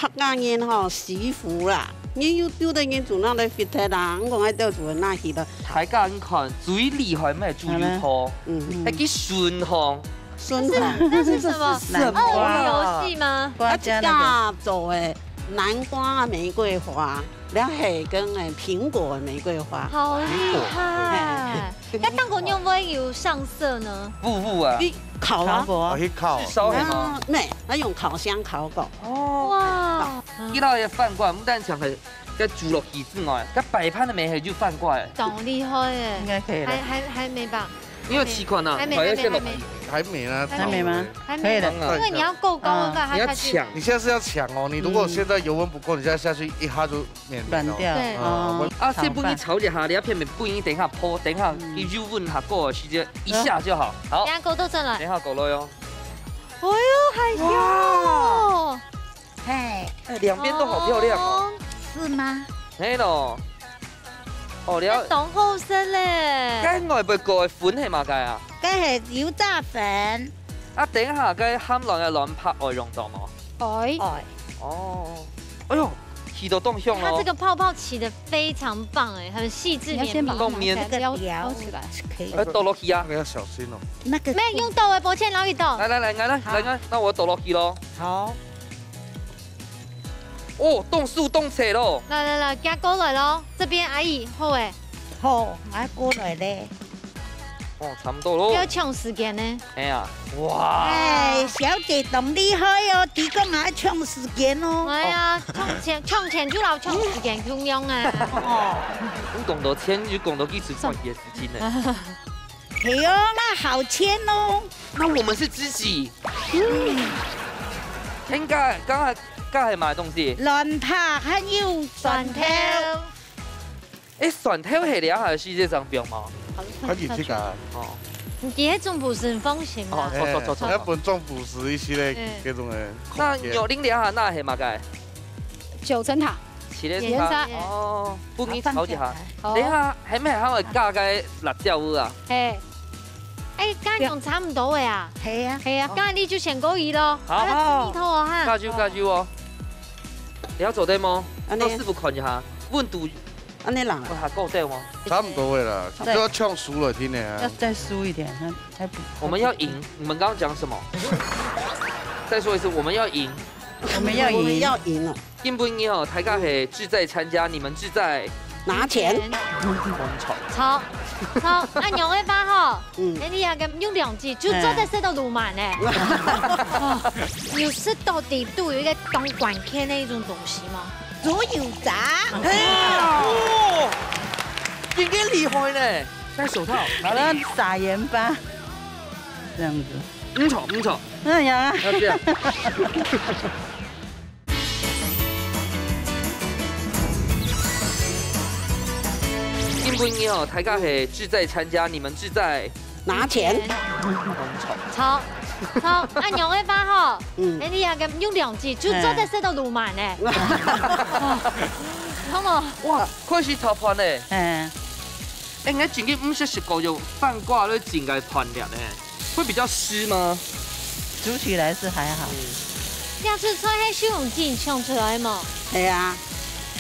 客家人吼，惜福啦，人有丟的人就拿來fit忒啦，你講愛掉就拿去了。大家你看，最厲害乜豬油泡，嗯。還幾順風。順風。那是，那是什麼？南瓜。鱷魚遊戲嗎？啊，自家做的南瓜玫瑰花，然後還跟，欸，蘋果玫瑰花。好厲害。蘋果。嘿。 該當過仰會有上色呢？霧霧啊。去烤啊。烤過啊。哦，去烤。炙燒係嗎？啊，對，佢用烤箱烤過。哦。哇。佢兜个飯粿毋單淨係該煮落去之外，該擺盤个乜係有飯粿欸。當厲害欸。應該可以了。還，還，還沒吧？你有試看啊？還沒，你把它先落去。還沒，還沒啊，還沒嗎？還沒。可以了。因為你要夠高的話，啊。它才可以。你要搶。你現在是要搶哦，你如果現在油溫不夠，你現在下去一下就 軟掉。對。啊，哦，先分你炒一下，你愛片面分你等一下泡，等一下，嗯。佢油溫下過，時間一下就好。好。等下過倒轉來。等一下過來哦。哎喲，還有。哇。嘿。哎，兩邊都好漂亮哦。哦。是嗎？係咯。哦，了。該當好食咧。該外背个粉係麼个啊？該係油炸粉。啊，等一下，該餡卵个卵白愛用到無？愛。愛。哦。哎喲， 起到當香哦。它這個泡泡起得非常棒欸，很細緻綿密。你要先把它拿起來，當綿。不要，不要起來。可以。哎，倒落去啊。那個要小心哦。那個沒有用刀欸，抱歉，老一刀。來，來，來，來，來，好。來，來，那我倒落去咯。好。哦，當酥當脆咯。來，來，來，夾過來咯。這邊阿姨，好欸。好，來過來咧。 哦，差不多咯。要搶時間呢。哎呀，哇。哎，小姐當厲害哦，提供還搶時間哦。哎呀，搶錢，搶錢就摎搶時間共樣啊。哦。你講到錢，就講到幾時賺錢个事情呢。係哦，那好錢哦。那我們是知己。嗯。應該，剛才，剛才買的東西。卵白還有蒜頭。蒜頭。 哎，蒜頭係這下世界上放嗎？快點去搞。哦。你這種不是很風行啊。哦，錯，錯，錯，錯，哎，錯。日本種不是一些的嗯。這種的。那玉玲這下拿係麼个？九層塔。七層塔。七層塔。哦，不，你炒一下。好，放起來。好。等一下，還沒還會加個辣椒油啊？嘿。哎，跟你用差不多的啊。係啊。係啊，好。該你就先過去咯。好。哎，要吃米頭哦，哈。加油，加油哦。你要做得嗎？恁呢。到師傅看一下，溫度 恁呢啦。哇，還夠掉嗎？差不多的啦，對。就要嗆熟了，聽的啊。要再酥一點，它才不，我們要贏，你們剛剛講什麼？再說一次，我們要贏。我們要贏。我們要贏了。今晡日哦，大家係志在參加，你們志在拿錢。錢。我們吵。吵，吵，恁樣个話吼，嗯。哎，你那個用兩句就做得食到滷肉呢。哎。哦，有食到底肚有一個當關鍵的一種東西嗎？ 豬油渣。嘿，哦，真个厲害呢！戴手套，哪里？我要撒盐巴，这样子。嗯，好，嗯，好。哎呀，要这样。今晡日哦，大家係志在參加，你們志在拿錢。嗯，好。好，好，恁樣个話吼，嗯。哎，你那個用兩支就做得食到滷肉呢。哎。好無？哇，開始炒飯呢。哎。 哎，𠊎真个毋識試過用番瓜來整个飯粒呢，會比較濕嗎？煮起來是還好。這出菜係秀榮自家想出來無？係啊。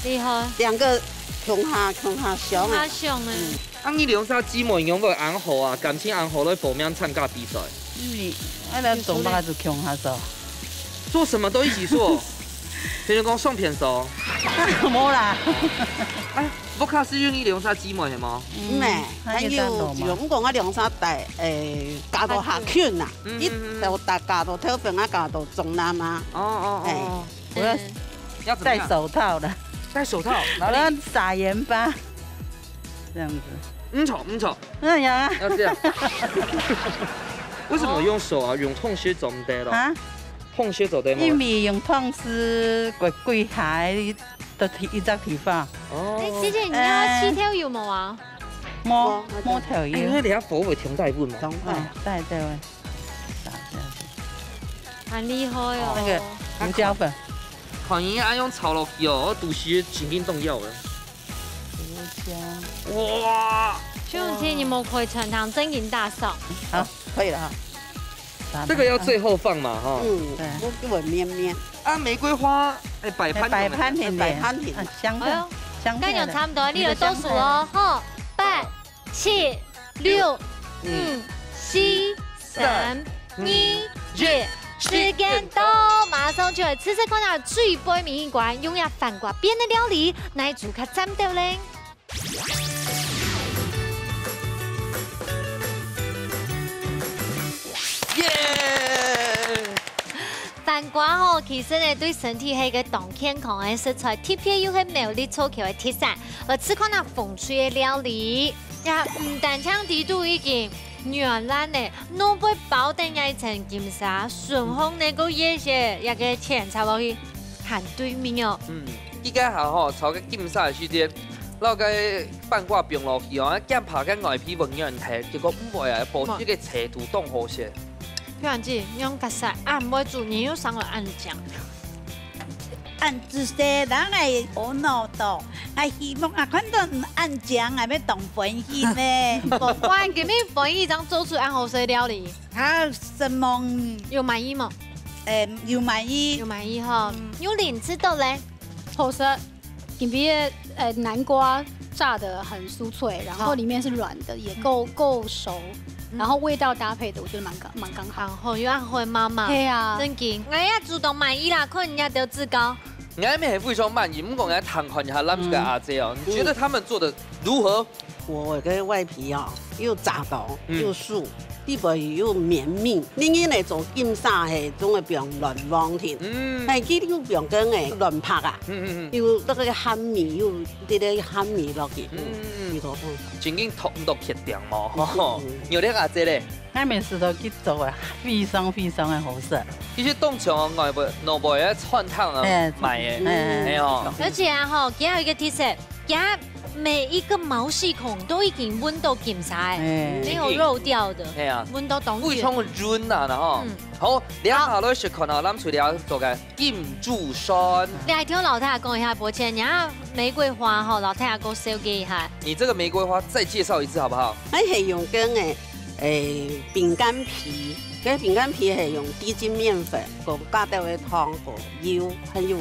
厲害。兩個共下，共下想啊。共下想欸。嗯。啊，你兩儕姊妹仰會恁好啊？感情恁好，來報名參加比賽。因為，啊，咱做麼个就共下做？做什麼都一起做？比如講相片手。無啦。哎， 屋下係有你兩儕姊妹係無？嗯，還有，就講啊兩儕大，誒，嫁到下近啊，嗯，一頭大嫁到頭份啊，嫁到中南啊。哦，哦，哦，哎。哦。我要，嗯。要怎麼樣？戴手套了。戴手套？哪裡？我要撒鹽巴，這樣子。嗯，好，嗯，好。哎呀。要這樣。為什麼用手啊？用紅色做毋得咯？啊？紅色做得嗎？因為用紅色，鬼鬼海 的地，一隻地方。哦。哎，姐姐，你那個氣球有無啊？無，哦，無頭有。哎，那等下火會停在不嘛？當然。哦，對，對，對。撒下去。很厲害哦。那個胡椒粉。看伊恁樣炒落去哦，我肚屎已經動搖了。胡椒。哇！秀姐，你莫開餐廳，正經打掃。好，可以了哈。這個要最後放嘛，哈。嗯，對。我給我面面。 啊，玫瑰花，哎，擺盤用的。哎，擺盤用的。擺盤用的。啊，香片，哎喲，香片的。該就差不多，你就倒數哦，吼，八、七、六、五、四、三、二、一，時間到，馬上就來試試看啊，最尾面一關，用這番瓜變个料理，哪一組較讚到咧？ 耶！番瓜吼，其實呢，對身體係一個當健康个食材，特別又係苗栗做球个特產。來試看啊，紅隊个料理，也毋單淨底肚已經軟爛了，外背包等這一層金沙，順風呢，還有一些這個甜茶落去，還對味哦。嗯，這個下吼，炒個金沙个時間， 摎該番瓜放落去哦，啊，驚怕該外皮會軟忒，結果毋會啊，保持个脆度當好勢。佩蘭姐，你講較實，啊，毋會煮，你又上來恁靚。恁仔細，人來煩惱到，𠊎希望啊，看到你恁靚，𠊎會當歡喜呢。無怪，今日歡喜正做出恁好勢料理。啊，承蒙。有滿意無？誒，有滿意。有滿意吼。嗯。有零食到咧？好食。 因為，呃，南瓜炸得很酥脆，然後裡面是軟的，也夠，夠熟，然後味道搭配的，我覺得蠻剛，蠻剛好。然後又愛會媽媽。對啊。正經，𠊎也主動滿意啦，看人家都自高。𠊎也係非常滿意，毋過𠊎談看一下咱這個阿姐哦，你覺得他們做得如何？ 我跟外皮哦，又炸到，嗯。又酥，裡背又綿密。你人來做金沙係總會放卵黃定，嗯。係佢又放跟个卵白啊，嗯，嗯，嗯。又那個鹹味，又這個鹹味落去，嗯。嗯，你講，嗯。正經讀毋到缺點嘛，吼。嗯。有這個阿姐咧。𠊎每次都去做啊，非常非常个好食。其實當像外背，外背个餐廳啊，嘿，賣个，嘿，嘿。係哦。而且啊，吼，佢還有一個特色，佢 每一個毛細孔都已經搵到金沙欸，哎。沒有漏掉的，哎呀，搵到當全。非常个潤啊，然後，嗯。好，這下來食看啊，咱除了做个金珠酸。你還聽老太太講一下，抱歉，你啊玫瑰花吼，老太太給我紹介一下。你這個玫瑰花再介紹一次好不好？𠊎係用跟个，誒，餅乾皮，該餅乾皮係用低筋麵粉，過加兜个糖，過油，還有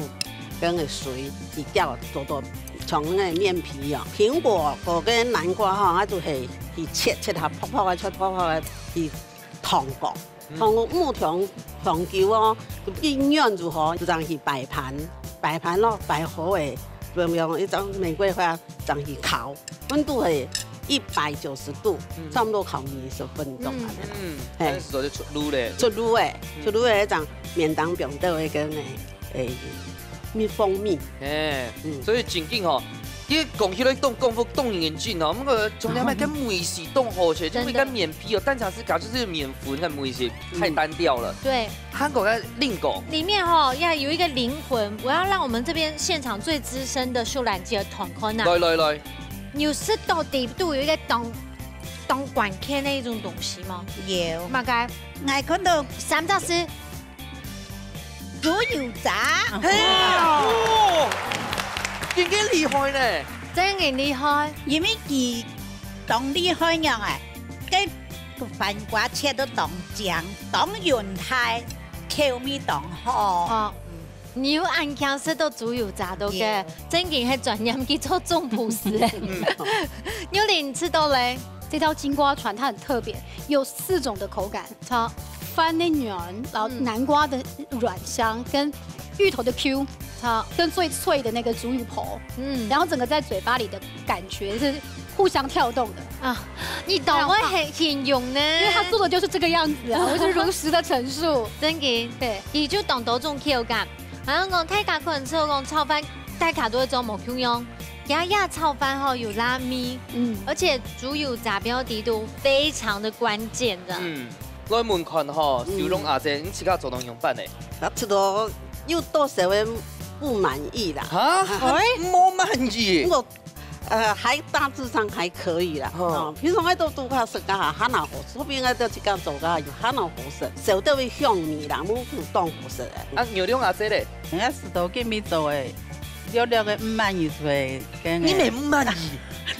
跟个水，佢攪做到像个麵皮樣。蘋果和个南瓜吼，𠊎就係去切切下，薄薄个，切薄薄个，去燙過。嗯。燙過，毋好燙，燙久哦，佢軟就好，就正去擺盤，擺盤咯，擺好个，用，用一張玫瑰花，正去烤。 溫度係一百九十度，嗯。差不多烤二十分鐘啊。嗯。嘿。但是就出爐咧。出爐誒，嗯。出爐誒，正面當放兜个个，誒，蜜蜂蜜。嘿，嗯。所以正經吼，其實講起來當功夫當認真哦，毋過重點係該味緒當好食，真的。因為該麵皮哦，單淨係感覺係麵粉个味緒，太單調了。對。還過該另講，裡面吼要有一個靈魂，我要讓我們這邊現場最資深的秀蘭姐團看啊。來來來，有食到底肚有一個當當關鍵的一種東西嗎？有。麼个？𠊎看到三隻字。 豬油渣。嘿，哦，真个厲害呢。真个厲害。因為佢當厲害樣欸，該番瓜切到當靚，當潤滑，口味當好。哦，你有恁慶食到豬油渣到个，有。正經係專業去做總廚師欸。嗯。玉玲食到咧。這道金瓜船它很特別，有四種的口感。 好。番的軟，然後嗯。南瓜的軟香，跟芋頭的Q，好。跟最脆的那個豬油婆，嗯。然後整個在嘴巴裡的感覺是互相跳動的。啊，你當會形容呢？因為他做的就是這個樣子啊，我是如實的陳述。正經，對。佢就當多種口感。好像講大家可能食講炒飯，大家都會做無共樣。 佢這炒飯吼有辣味，嗯。而且豬油炸標底肚非常的關鍵的。嗯，來問看吼，嗯。小龍阿姐，你自家做到仰般呢？𠊎食到有多少个不滿意啦。哈？哎？無滿意？我，呃，還大致上還可以啦。哦。哦，平常𠊎都都較食个哈，還好，說不定𠊎都自家做个有還好好食，少得个香味啦，無當好食个。啊，玉龍阿姐咧？人家食到今日做个 略略个毋滿意就會跟你乜毋滿意？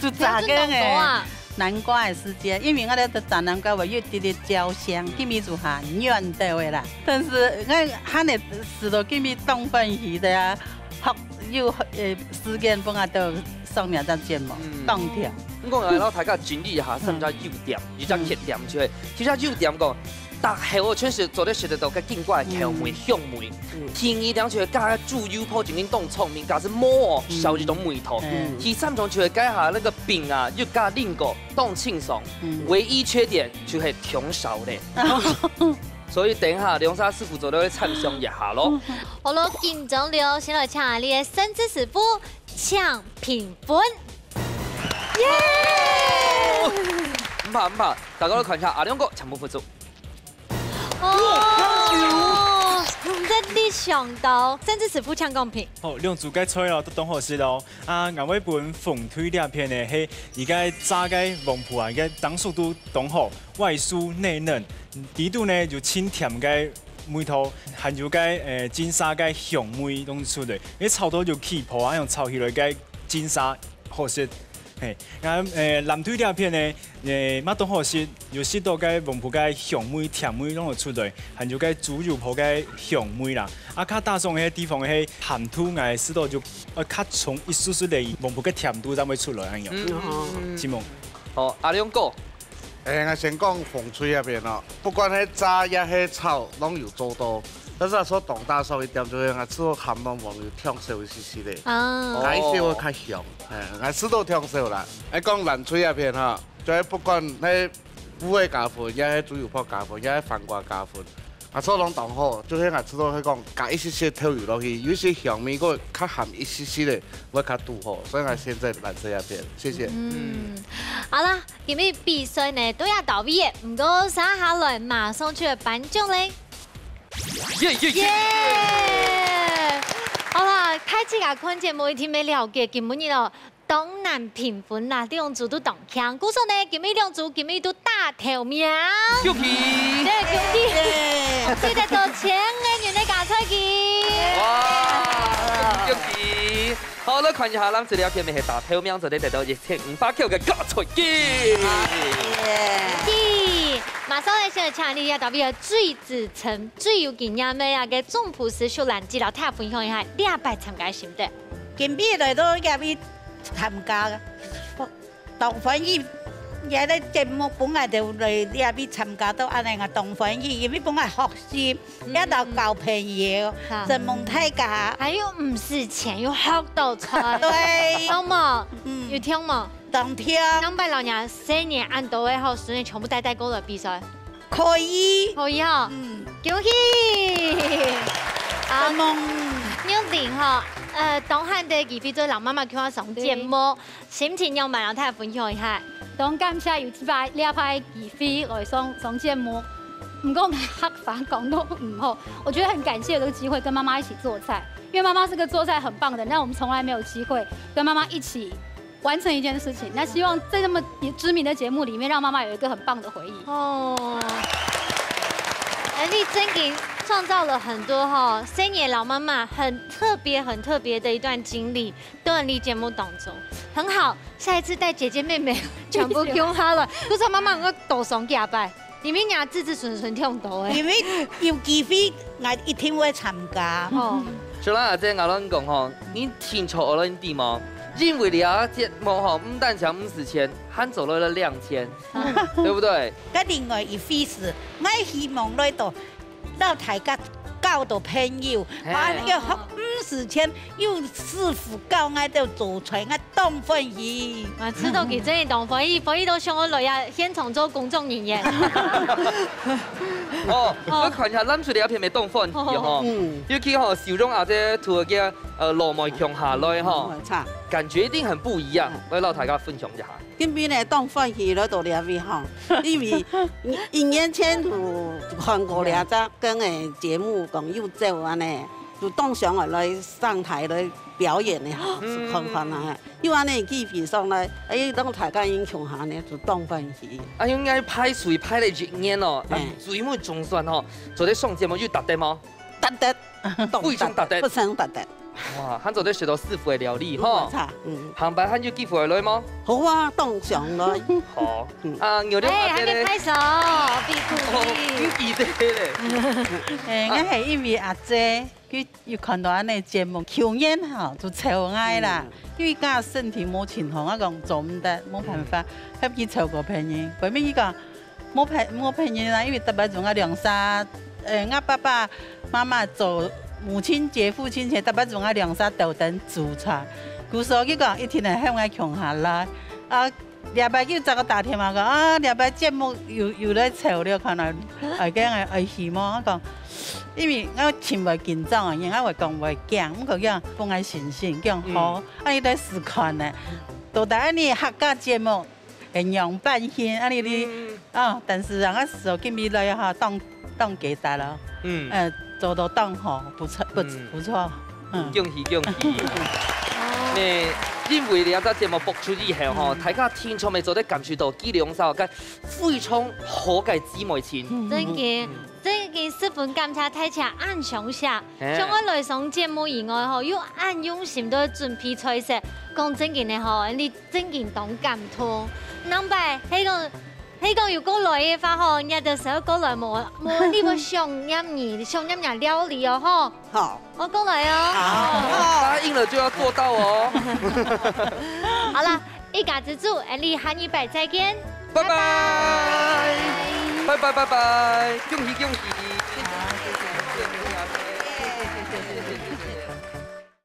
就炸个呢。標準當高啊。南瓜个時節，因為𠊎兜炸南瓜會有一滴滴焦香，嗯。今日就還軟掉个啦。但是𠊎還會食到今日當歡喜个啊，學有，呃，時間分𠊎兜上面再節目，嗯。當甜。毋過𠊎摎大家整理一下，三隻優點，一隻缺點就係，其實優點講， 大家哦，全係做得食得到个金瓜个口味、嗯。香味。嗯。第二點就係加豬油泡，正經當聰明，假使無哦，嗯。少一種味道。嗯。第三種就係加下那個餅啊，又加蘋果，當清爽。嗯。唯一缺點就係忒少咧。所以等一下梁沙師傅做得會參詳一下咯。好了，緊張了，先來請你个三隻師傅請評分。耶！毋怕毋怕，大家來看一下阿良哥全部分數。 哦，真的想到，甚至是不搶公平。好，兩組个菜哦，都當好食哦。啊，𠊎會分紅隊這片呢，係一個炸个黃瓠啊，一個當速度當好，外酥內嫩，底肚呢有清甜个味道，還有个，呃，金沙个香味攏出來，因為炒到有起泡啊，用炒起來个金沙好食。 嘿，啊，呃，藍隊這片呢，呃，乜當好食，有食到个黃瓠个香味、甜味攏有出來，還有个豬油泡个香味啦。啊，較打爽个地方係鹹度，𠊎食到就，呃，較重一絲絲个黃瓠个甜度正會出來，恁樣。嗯。哦。承蒙。好，阿良哥。誒，𠊎先講紅隊這片哦，不管係炸也係炒，攏有做到。但是𠊎說當打爽一點，就係𠊎食到鹹蛋黃有忒少一絲絲个。啊。哦。該一些會較香。 哎，𠊎食到忒少啦。哎，講藍隊這片哈，就係不管係瓠个加分，也係豬油泡加分，也係番瓜加分，𠊎食到攏當好，就係𠊎食到係講加一息息豆油落去，有一些香味，過較鹹一息息个，會較拄好，所以𠊎選擇藍色這片，謝謝。嗯，好啦，今日比賽呢，都要到位了，毋過接下來馬上就要頒獎咧。耶耶耶！耶！好啦，開始啊，看節目一定要了解，今晡日哦， 當難評分啦，兩組都當強。故所呢，今晡日兩組今晡日都打頭名。恭喜！對，恭喜！耶！所以得到千個銀个加菜金。哇！恭喜恭喜！好，來看一下，藍隊這片係打頭名，做得得到一千五百塊个加菜金。耶！耶！馬上來先請你這搭位个最資深、最有經驗个那個總廚師秀蘭姐摎大家分享一下，這擺參加个心得。 今晡日來到這位參加，當歡喜，這個節目本來就來這位參加到恁樣啊，當歡喜，因為本來學習，嗯，也到交朋友，嗯。承蒙大家。還有毋使錢，又學到菜。對。有無？嗯。有聽無？當聽。兩擺老娘三年恁多个好，所以全部帶帶過來比賽。 可以。可以哈。嗯。恭喜！好，玉玲吼，呃，當罕得機會做老媽媽共下上節目，心情仰般？摎大家分享一下。當感謝有這擺，這擺機會來上，上節目。毋過客話講到毋好，我覺得很感謝有這個機會跟媽媽一起做菜，因為媽媽是個做菜很棒的人，但我們從來沒有機會跟媽媽一起完成一件事情。那希望在這麼知名的節目裡面，讓媽媽有一個很棒的回憶。哦，恩麗真經創造了很多吼，細人仔摎媽媽很特別、很特別的一段經歷，都在恩麗節目當中。很好，下一次帶姐姐妹妹全部共下來，謝謝。就說媽媽，𠊎多上幾擺。 你們倆子子孫孫忒多誒。因為有機會，𠊎一定會參加。哦。小蘭阿姊，𠊎摎你講吼，你聽著𠊎摎你比無？因為這節目吼，毋單淨五十千，還做了兩千，對不對？該另外一回事，𠊎希望來到，摎大家交到朋友，嘿。啊，該五十千 有師傅教𠊎兜做菜，𠊎當歡喜。啊，知道佢真个當歡喜，歡喜到想愛來啊，現場做工作人員。哦，哦。𠊎看一下，藍水這片乜當歡喜哦。嗯。尤其吼，小榮阿姊同佢个，呃，老妹共下來吼，嗯，感覺一定很不一樣。嗯。來，摎大家分享一下。今晡日當歡喜來到這位吼，因為一年前有看過這隻个節目，講有走恁呢。 就當想愛來上台來表演个哈，嗯。試看看啊。又恁呢機會上來，哎，摎大家人共下呢，就當歡喜。啊，應該排隊排了一年哦，嘿。啊，最尾總算吼，做得上節目有值得無？值得，非常值得。不成值得。哇，還做得食到師傅个料理吼。無錯，嗯。下擺還有機會來無？好啊，當想來。好。嗯。啊，玉玲阿姊呢？哎，還沒拍手，比鼓勵。哦，你記得咧。哎，𠊎係因為阿姊， 佢有看到恁呢節目，舊年吼就招𠊎啦，嗯。因為佢身體無盡好，𠊎講做毋得，無辦法，嗯。合去招個朋友。後面佢講，無朋，無朋友啦，因為逐擺總愛兩儕，呃，𠊎爸爸媽媽做母親節、父親節，逐擺總愛兩儕鬥等煮菜。故所佢講，一定係喊𠊎共下來。啊， 禮拜佢再過打電話講，啊，禮拜節目又，又來招了，看來，哎，該𠊎，哎，希望，𠊎講，因為𠊎盡會緊張啊，因為𠊎會講會驚，毋過佢講，分𠊎信心，佢講好，嗯。啊，你來試看呢。到底恁呢客家節目，會仰般形，恁呢哩，嗯。啊，但是啊，𠊎試著今晡日來哈，當，當期待咯。嗯。呃，做到當好，不錯，不，嗯。不錯。 嗯。恭喜，恭喜。哦。呢，因為這隻節目播出以後吼，嗯。大家聽眾們做得感受到佢兩儕个非常好个姊妹情。嗯。真个，嗯。真个十分感謝大家恁相惜。嘿。像𠊎來上節目以外吼，又恁用心个準備菜色，講真个呢吼，你真个當感動。兩擺，係講 係講有過來个話吼，你兜係愛過來無？無，你會想念你，想念你料理哦吼。好。我過來哦。好，答應了就要做到哦。好啦，一家之煮，俺哋下一擺再見。拜拜。拜拜，拜拜，恭喜恭喜。